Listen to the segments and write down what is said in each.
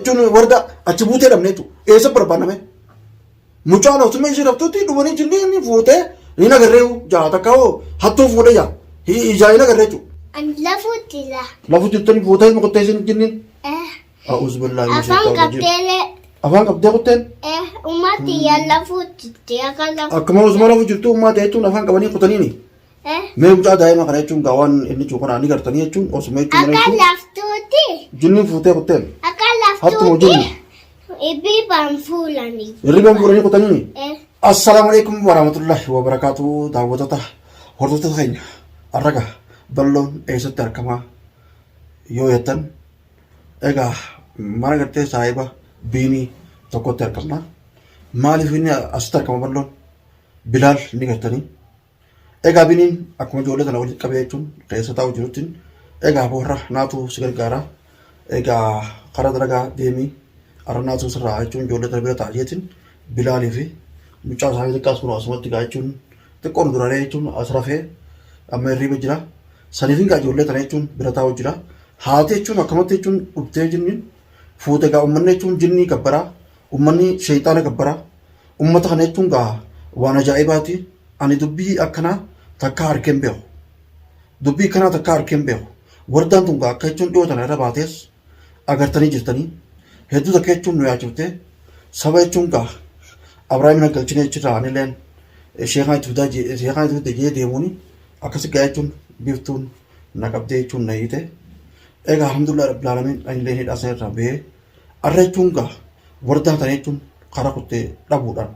Jechuun warda achi buutee dhabne jechuudha. Eessa barbaanname? Mucaan osuma ishee dhabtutti dhumanii jinni fuutee hin agarree jaa takka hoo hattuu fuudhee jaa. Ijaa hin agarree jechuudha. Ani lafuutti la. Lafu jirtanii fuutee qottee isin jinniin. Eh, A'uuzu billaahi mina afaan shayxaani rajiim. qabdeelee. Afaan qabdee qotteen Eh, ummati yaa lafuutti akka lafu. akkuma osuma lafu jirtu ummaa ta'e jechuun afaan qabanii qotaniini. Eh, Mee mucaa daa'ima kana jechuun gaa waan inni jiru kana ni gartanii jechuun osuma jechuun mana akka jechuun laftuutti. jinniin fuutee qotteen Akka hattuma laftuutti. jinni Ibibaan fuulanii. hirribaan fuudhanii qotaniini. Eh, Assalaamu alaikum warahmatullahi wabarakaatu daawwattoota hordoftoota keenya arraga balloon eessatti argamaa yoo jettan egaa mana gartee saahiba biinii tokkotti argamna. Maaliif inni asitti argama balloon? Bilaal ni gartanii. Egaa biniin akkuma ijoollee tana walitti qabee jechuun keessa taa'u jirutti egaa boorra naatu si gargaara. Egaa karaa dalagaa deemii har'a naatu sirraa jechuun ijoollee tana bira taa'a jeetiin Bilaalii fi mucaa isaanii xiqqaas kun asumatti gaa jechuun xiqqoon duraree jechuun as rafee amma hirriiba jira. Saniifin gaa ijoollee tana jechuun bira taa'u jira. Haati jechuun akkamatti jechuun dhuftee jinniin fuute gaa uummanni jechuun jinnii gabbaraa uummanni sheeyxaana gabbaraa uummata kana jechuun gaa waan ajaa'ibaati. Ani dubbii akkanaa takkaa arkee hin beeku. Dubbii akkanaa takkaa arkee hin beeku. Wardaan tun gaa akka jechuun dhiyoo tana irra baatees agartanii jirtanii. Hedduu takka jechuun nu yaachiftee saba jechuun gaa Abrahaamiin galchine jechirraa anilleen sheekaan itti fidaa sheekaan itti fidde jee deemuuni akkasi gaa jechuun biiftuun na qabdee jechuun na hiite. Egaa alhamdulillah rabbil aalamiin anilleen hidhaa sana irraa bahee arra jechuun gaa wardaa tana jechuun karaa kuttee dhabuudhaan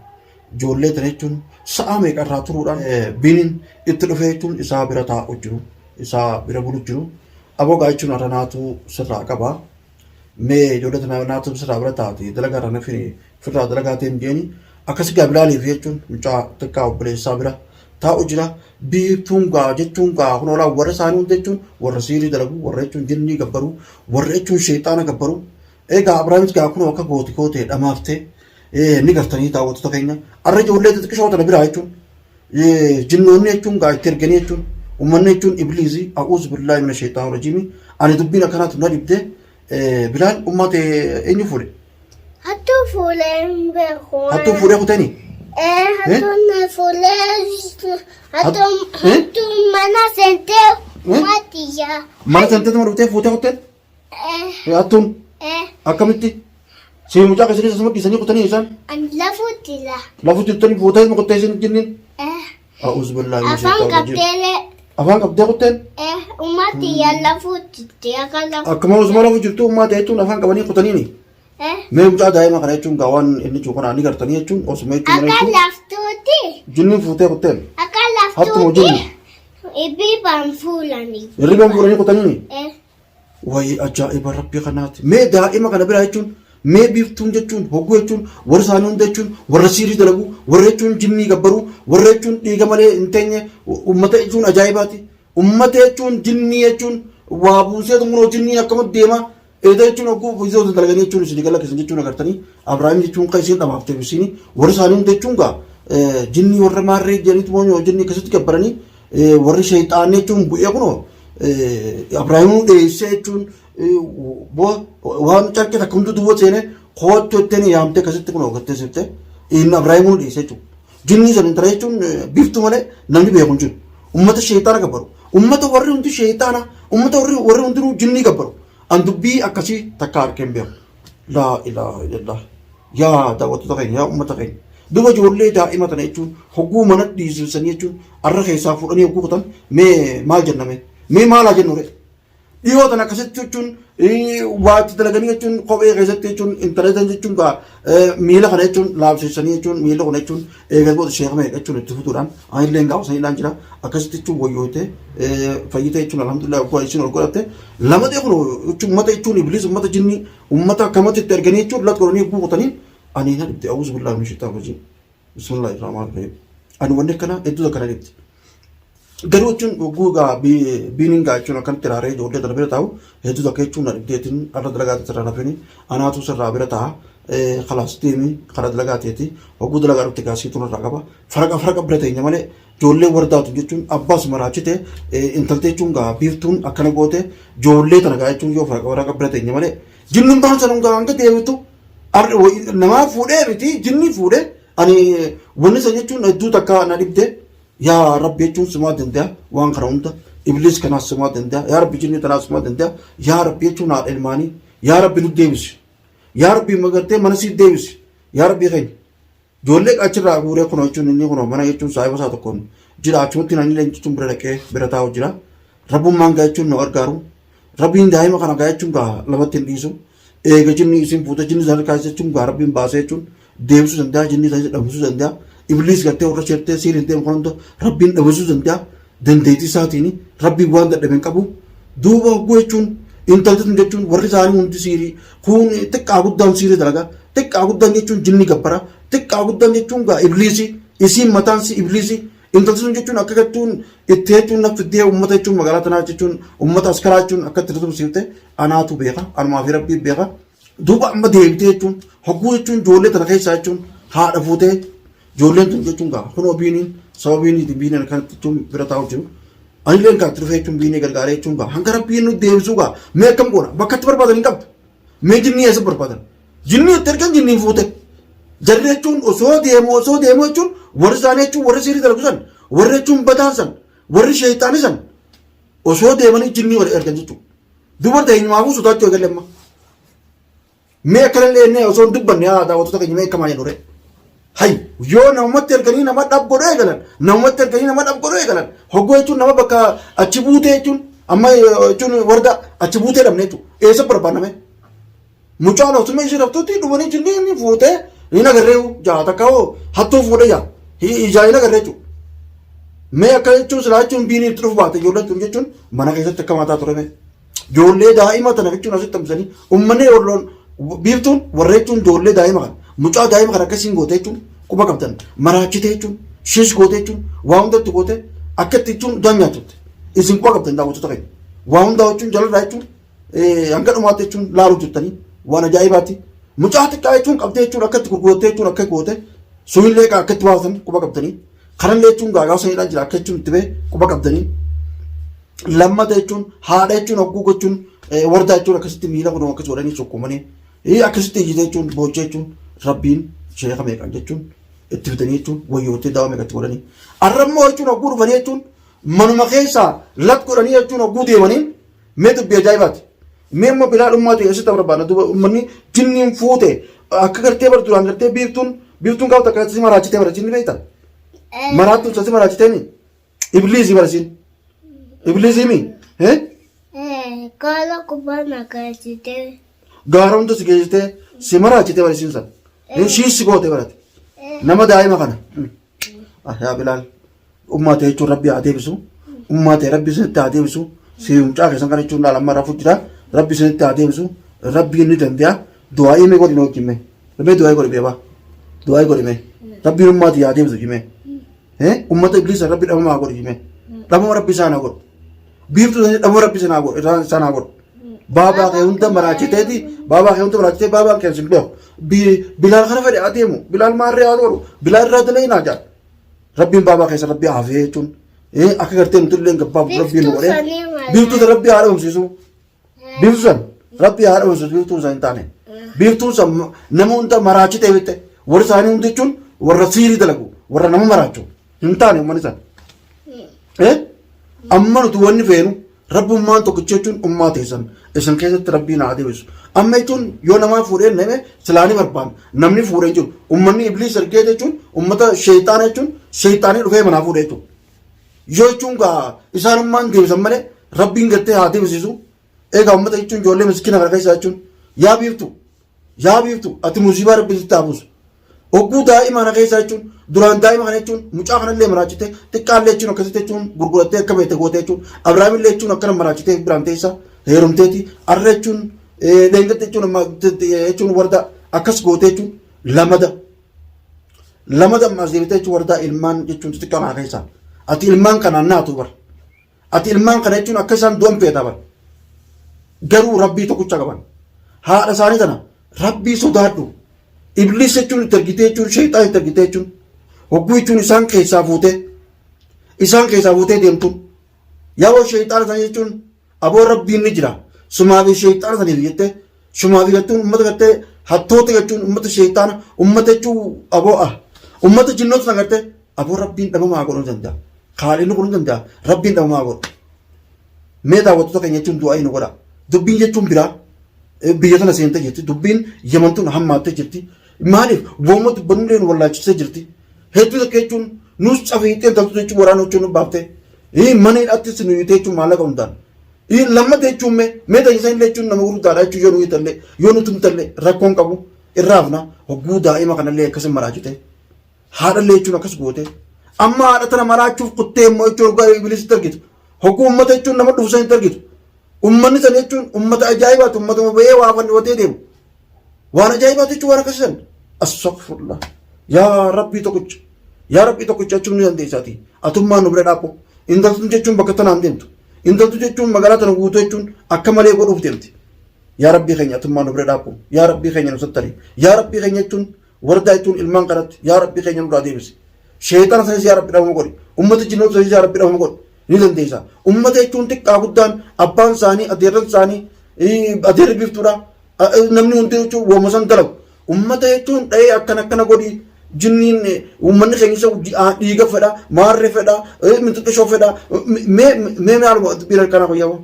ijoollee tana jechuun sa'a meeqa irraa turuudhaan biniin itti dhufee jechuun isaa bira taa'u jiru isaa bira bulu jiru aboo gaa jechuun arra naatu sirraa qaba mee ijoollee tana naatu sirraa bira taate dalagaa irraa nafi firraa dalagaa ta'e jeeni akkasi gaa bilaalii fi jechuun mucaa xiqqaa obboleessaa bira taa'u jira biiftuun gaa jechuun gaa kun olaa warra isaanii hunda jechuun warra siirii dalagu warra jechuun jinnii gabbaru warra jechuun sheexaana gabbaru egaa Abrahaamis gaa kunoo akka gooti kootee dhamaaftee ni gartanii daawwattoota keenya arra ijoollee xixiqqishoo tana biraa jechuun jinnoonni jechuun gaa itti erganii jechuun uummanni jechuun ibliisii a'uuzu billaahi mina sheexaan rajiimi ani dubbiin akkanaatu na dhibde bilaal ummate eenyu fuudhe Hattuu fuulee hin beeku. Hattuu fuudhee kutanii? Eh, hattuun fuulee hattuun hattuun mana seentee ummati yaa. Mana seentee tuma dhuftee fuutee kuteen? Eh, Hattuun eh, akkamitti? Si mucaa keessanii asuma dhiisanii kutanii isaan? Ani lafuutti la. Lafuutti jirtanii fuutee kuttee isin jinniin? Eh, A'uuzu billaahi mina afaan shayxaani rajiim. qabdeelee. Afaan qabdee kutteen? Eh, ummati yaa lafuutti akka lafu. Akkuma osuma lafu jirtu ummaa ta'e jechuun afaan qabanii kutaniini. Eh, Mee mucaa daa'ima kana jechuun gaa waan inni jiru kana ni gartanii jechuun osuma jechuun mana akka jechuun laftuutti. jinniin fuutee kutteen. Akka Hattuma laftuutti. jinni. Ibibaan fuulanii. Hirribaan fuudhanii kutaniini. Eh, Wayi ajaa'iba rabbii kanaati. Mee daa'ima kana biraa jechuun mee biiftuun jechuun hogguu jechuun warra isaanii hunda jechuun warra siirii dalagu warra jechuun jinnii gabbaruu warra jechuun dhiiga malee hin teenye ummata jechuun ajaa'ibaati. Ummata jechuun jinnii jechuun waa buusee xumuroo jinniin akkamatti deema. Eeda jechuun hogguu viidiyoo dalaganii jechuun isin galakkisan jechuun agartanii Abrahaam jechuun kan isiin dhamaaftee isiin warri isaanii hunda jechuun gaa jinnii warra maarree jedhaniitu moo jinnii akkasitti gabbaranii warri sheexaanni jechuun bu'ee kunoo Abrahaamuu dheessee jechuun waan carqee takka hundi duwwa seenee koottu jettee yaamtee akkasitti kunoo gattee siftee inni Abrahaamuu dheessee jechuudha. Jinnii sana intala jechuun biftu malee namni beeku hin jiru. Ummata sheexaana gabbaru. Ummata warri hundi sheexaana ummata warri warri hundinuu jinnii gabbaru. An dubbii akkasii takka arkee hin beeku. Laa ilaaha illallah. Yaa daawwattoota keenya yaa ummata keenya. Duba ijoollee daa'ima tana jechuun hogguu mana dhiisisanii jechuun arra keessaa fuudhanii hogguu kutan mee maal jenna mee? Mee maal haa jennu ree? Dhiyoo tana akkasitti jechuun waa itti dalaganii jechuun kophee keessatti jechuun intala jechuun gaa miila kana jechuun laabsisanii jechuun miila kana jechuun eegas booda sheekh meeqa jechuun itti futuudhaan anillee gaafa saniidhaan jira akkasitti jechuun wayyooyte fayyite jechuun alhamdulillah oggaa isin ol godhatte lama ta'e kun jechuun ummata jechuun ibliis ummata jinnii ummata akkamatti itti erganii jechuun lat godhanii guutanii ani na dhibde a'uuzu billaahi min shaitaan rajiim bismillaahi rahmaan rahiim ani wanni akkanaa hedduu takka na dhibde. Garuu jechuun hogguu gaa biiniin gaa jechuun akkanatti raaree ijoollee tana bira taa'u hedduu takka jechuun na dhibdeetiin har'a dalagaa sirraa nafini anaatu sirraa bira taa'a kalaas deemi karaa dalagaa teeti hogguu dalagaa dhufte gaa siitu narraa qaba faraqa faraqa bira teenya malee ijoollee wardaatu jechuun abbaas maraachite intaltee jechuun gaa biiftuun akkana goote ijoollee tana gaa jechuun yoo faraqa faraqa bira teenya malee Jinnummaan san hanga hanga deebitu namaa fuudhee miti jinni fuudhee ani wanni san jechuun hedduu takka na dhibde yaa rabbi jechuun sumaa danda'a waan kana hunda ibliis kanaas sumaa danda'a yaa rabbi jinni tanaas sumaa danda'a yaa rabbi jechuun haadha ilmaanii yaa rabbi nu deebisi yaa rabbi magartee mana sii deebisi yaa rabbi keenya Ijoollee achirraa guuree kunoo jechuun inni kunoo mana jechuun saahiba isaa tokkoon jira achumatti naan illee jechuun bira dhaqee bira taa'u jira. Rabbummaan gaa jechuun nu gargaaru. Rabbiin daa'ima kana gaa jechuun gaa lamatti hin dhiisu. Eega jinni isin fuute jinni isaan kaasee jechuun gaa rabbiin baasee jechuun deebisuu danda'a jinni isaan dhabamsiisuu danda'a. Ibliis gartee warra sheertee siir hin deemu kan hunda rabbiin dhabamsiisuu danda'a. Dandeettii isaatiin rabbiin waan dadhabe hin qabu. Duuba hogguu jechuun intalti tun jechuun warri isaanii hundi siirii kuun xiqqaa guddaan siirii dalaga xiqqaa guddaan jechuun jinni gabbara xiqqaa guddaan jechuun gaa ibliisi isiin mataan si ibliisi intalti tun jechuun akka jechuun itti jechuun na fiddee ummata jechuun magaalaa tanaa jechuun ummata askaraa jechuun akka itti tumsiifte anaatu beeka anumaa fi rabbii beeka. Duuba amma deebitee jechuun hogguu jechuun ijoollee tana keessaa jechuun haadha fuutee Ijoolleen tun jechuun gaa kunoo biiniin sababa biiniitiin biiniin akkanatti jechuun bira taa'u jiru. Anilleen gaa itti dhufee jechuun biinii gargaaree jechuun gaa hanga rabbiin nu deebisuu gaa mee akkam goona bakka itti barbaadan hin qabdu. Mee jinnii eessa barbaadan? Jinnii itti ergan jinniin fuute. Jarri jechuun osoo deemu osoo deemu jechuun warri isaanii jechuun warri siirii dalagu san warri jechuun badaan san warri sheeyxaanii san osoo deemanii jinnii wal ergan jechuudha. Dubarta eenyumaafuu sodaachuu eegalle amma. Mee akkanallee jennee osoo hin dubbanne haa daawwattoota keenya mee akkamaa jennu ree. Hay yoo namumatti erganii nama dhab godhuu eegalan namumatti erganii nama dhab godhuu eegalan hoggoo jechuun nama bakka achi buutee jechuun amma jechuun warda achi buutee dhabne jechuudha. Eessa barbaanname? Mucaan osuma ishee raftutti dhumanii jinni inni fuutee hin agarree jaa takka hoo hattuu fuudhee jaa ijaa hin agarree jechuudha. Mee akka jechuun silaa jechuun biinii itti dhufu baate ijoolleen tun jechuun mana keessatti akka mataa ture mee. Ijoollee daa'ima tana jechuun asitti hambisanii uummanni olloon biiftuun warra jechuun ijoollee daa'ima kana mucaa daa'ima kana akkasiin goote jechuun quba qabdan maraachite jechuun shish goote jechuun waa hundatti goote akka itti jechuun udaan nyaatutti isin quba qabdan daawwattoota keenya waa hundaa jechuun jalarraa jechuun hanga dhumaatti jechuun laaluu jirtanii waan ajaa'ibaati mucaa xiqqaa jechuun qabdee jechuun akka itti gurgurattee jechuun akka goote sunillee akka itti baasan quba qabdanii Kanallee jechuun gaagaa saniidhaan jira akka jechuun itti ba'e quba qabdanii. Lammata jechuun haadha jechuun hogguu gochuun wardaa jechuun akkasitti miila kun akkas godhanii sukkuumanii akkasitti iyyite jechuun boochee jechuun rabbiin sheeka meeqan jechuun itti fidanii jechuun wayyoottee daawaa meeqatti godhanii. Arrammoo jechuun hogguu dhufanii jechuun manuma keessaa lat godhanii jechuun hogguu deemanii mee dubbii ajaa'ibaati. Mee immoo bilaa dhummaa ta'e eessatti barbaadna duuba uummanni jinniin fuute akka gartee bar duraan gartee biiftuun biiftuun gaafa takka si maraachitee bara jinni beekta. Maraattuun si maraachitee mi? Ibliisii bara siin. Ibliisii mi? Gaara gubbaa na geessitee. Gaara hunda si geessitee si maraachitee bara siin san. Shiis si goote barate. Nama daa'ima kana. Ah yaa Bilaal. Ummaa ta'e jechuun rabbi haa deebisu. Ummaa ta'e rabbi isinitti haa deebisu. Si mucaa keessan kana jechuun laala amma rafu jira. Rabbi isinitti haa deebisu. Rabbi inni danda'a. Du'aa'ii mee godhi na wajjin mee. Mee du'aa'ii godhi beebaa. Du'aa'ii godhi mee. Rabbiin ummaa ta'e haa deebisu jimee. Ummata ibliisa rabbi dhabama haa godhu jimee. Dhabama rabbi isaan haa godhu. Biiftuu isaanii dhabama rabbi isaan haa godhu. Isaan haa godhu. Baabaa kee hunda maraachiteeti. Baabaa kee hunda maraachitee baabaan kee sin beeku. Bilaal kana fedhe haa deemu. Bilaal maarree haa godhu. Bilaal irraa dalee naa jaal. Rabbiin baabaa keessa rabbii haafee jechuun akka gartee nuti illee gabbaaf rabbiin nu godhee biiftuu san rabbii haa dhabamsiisu. Biiftuu san rabbii haa dhabamsiisu biiftuun san hin taane. Biiftuun san nama hunda maraachitee bitte warri isaanii hundi jechuun warra siirii dalagu warra nama maraachu hin taane uummanni san. Amma nuti wanni feenu Rabbummaan tokkicha jechuun ummaa teessan isin keessatti rabbiin haa deebisu. Amma jechuun yoo namaa fuudhee name silaa ni barbaanna. Namni fuudhee hin jiru. Ummanni ibliis ergee jechuun ummata sheexaana jechuun sheexaanii dhufee manaa fuudhee jechuudha. Yoo jechuun gaa isaanummaan deebisan malee rabbiin gartee haa deebisisu. Egaa ummata jechuun ijoollee miskiina kana keessa jechuun yaa biiftu Yaa biiftu ati musiibaa rabbi sitti haa buusu. Hogguu daa'ima kana keessaa jechuun duraan daa'ima kana jechuun mucaa kanallee maraachite xiqqaallee jechuun akkasitti jechuun gurgurattee akka beekte gootee jechuun Abiraamillee jechuun akkana maraachitee biraan teessa heerumteeti arra jechuun leengatte jechuun amma jechuun warda akkas gootee jechuun lamada lamada ammaas deebitee jechuun wardaa ilmaan jechuun xixiqqaa kana keessaa ati ilmaan kanaan naatu bar Ati ilmaan kana jechuun akka isaan du'an feeta bar. Garuu rabbii tokkicha qaban. Haadha isaanii tana rabbii sodaadhu. Ibliis jechuun itti ergitee jechuun sheexaan itti ergitee jechuun hogguu jechuun isaan keessaa fuutee isaan keessaa fuutee deemtuun yeroo sheexaan isaanii jechuun aboo rabbiin ni jira sumaa fi sheexaan saniif jettee Shumaafi jechuun ummata gartee hattoota jechuun ummata sheeyxaana ummata jechuun aboo ah ummata jinnoota san gartee aboo rabbiin dhabamaa godhuu ni danda'a. Kaaliin godhuu ni danda'a. Rabbiin dhabamaa godhu. Mee daawwattoota keenya jechuun du'aa nu godha. Dubbiin jechuun biraa biyya tana seentee jirti. Dubbiin yaman tun hammaattee jirti. Maaliif wooma dubbannullee nu wallaalchisee jirti. Hedduu takka jechuun nus cafiixee galtu jechuun waraana jechuun nu baaftee. Mana hidhaattis nu hiitee jechuun maallaqa hundaan. Lammata jechuun mee mee ta'isan illee jechuun nama gurguddaadha jechuun yoo nu hiitallee yoo nu tumtallee rakkoon qabu irraafna hogguu daa'ima kanallee akkas maraachite. Haadhallee jechuun akkas goote. Amma haadha tana maraachuuf kuttee immoo jechuun hoggaa ibilisitti argitu. Hogguu uummata jechuun nama dhufu sanitti argitu. Uummanni sana jechuun uummata ajaa'ibaati uummatuma ba'ee waa fannifatee deemu. Waan ajaa'ibaati jechuun waan akkasii san. Astaghfirullah. Yaa Rabbii tokkicha. Yaa Rabbii tokkicha jechuun ni dandeessaati. Atummaan nu bira dhaabbu. Intaltun jechuun bakka tanaan deemtu. Intaltu jechuun magaalaa tana guutuu jechuun akka malee godhuuf deemti. Yaa Rabbii keenya atummaan nu bira dhaabbu. Yaa Rabbii keenya nu sattari. Yaa Rabbii keenya jechuun wardaa jechuun ilmaan kanatti yaa Rabbii keenya nurraa deebisi. Sheexana sanis yaa Rabbi dhabama godhi. Ummata jinnoota sanis yaa Rabbi dhabama godhi. Ni dandeessa. Ummata jechuun xiqqaa guddaan abbaan isaanii adeerran isaanii adeerri biiftuudha. Namni hundi jechuun wooma san dalagu. Ummata jechuun dhahee akkana akkana godhi jinniin uummanni keenya isa dhiiga fedha maarree fedha minxixishoo fedha mee mee maaluma dubbiin harkanaa fayyamu.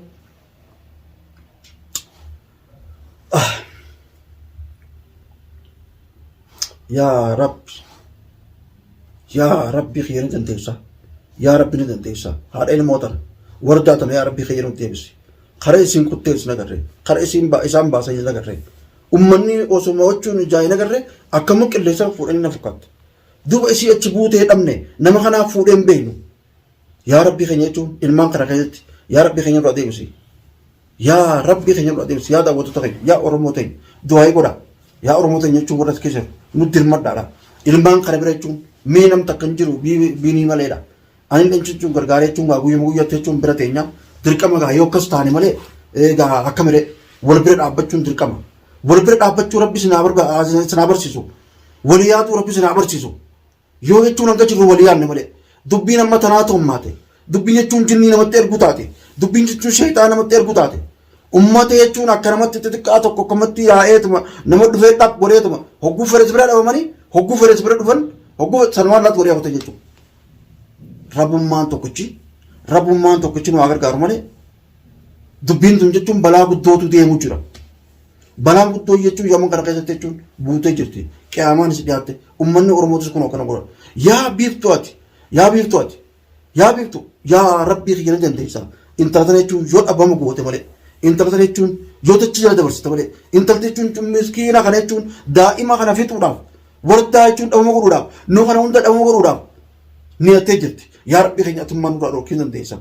Yaa Rabbi yaa Rabbi kiyya ni dandeessa yaa Rabbi ni dandeessa haadha ilmoo tana wardaa tana yaa Rabbi kiyya nu deebisi kara isin kuttee isin agarre kara isin isaan baasan isin agarre ummanni osuma wachuun ijaa hin agarre akkamuu qilleensa fuudhanii na fakkaatti duuba isii achi buutee dhabne nama kanaa fuudhee hin beeknu yaa Rabbi keenya jechuun ilmaan kana keessatti yaa Rabbi keenya nurraa deebisi Yaa Rabbii keenya nu adeemsi yaa daawwattoota keenya yaa Oromoo teenya du'aayii godhaa yaa Oromoo teenya jechuun warra as keessa jiru nu dirmadhaadha ilmaan kana bira jechuun mee nam takka hin jiru biinii maleedha ani illee jechuun gargaaree jechuun gaa guyyuma guyyaatti jechuun bira teenya dirqama gaa yoo akkas taane malee gaa akka miree wal bira dhaabbachuun dirqama wal bira dhaabbachuu rabbi sinaa barsiisu wal yaaduu rabbi sinaa barsiisu Yoo jechuun hanga jirru walii yaadne malee. Dubbiin amma tanaa tommaate. Dubbiin jechuun jinnii namatti ergu taate. Dubbiin jechuun sheexaa namatti ergu taate. Ummata jechuun akka namatti xixiqqaa tokko akkamatti yaa'eetuma nama dhufee dhaq godheetuma hogguu fedhe bira dhabamanii hogguu fedhe bira dhufan hogguu sanumaan laatu godhee hafuute jechuudha. Rabummaan tokkichi rabummaan tokkichi nu haa gargaaru malee dubbiin tun jechuun balaa guddootu deemu jira. Balaan guddoo jechuun yaman kana keessatti jechuun buutee jirti. Qiyaamaanis dhiyaatte. Ummanni Oromootis kun akkana godha. Yaa biiftuu ati! Yaa biiftuu ati! Yaa biiftuu! Yaa Rabbii kiyya ni dandeessa. Intala tana jechuun yoo dhabama goote malee. Intala tana jechuun yoo dachii jala dabarsite malee. Intalti jechuun miskiina kana jechuun daa'ima kana fixuudhaaf wardaa jechuun dhabama godhuudhaaf nu kana hunda dhabama godhuudhaaf niyattee jirti. Yaa Rabbii keenya atummaa nurraa dhorkii dandeessa.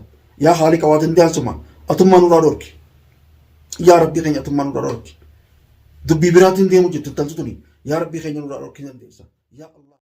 Yaa haaliqa waa danda'an suma atummaa nurraa dhorki. Yaa Rabbii keenya atummaa nurraa dhorki. Dubbii biraatiin deemu jirti intalti tuni. Yaa Rabbii keenya nurraa dhorkii dandeessa. Yaa Allah.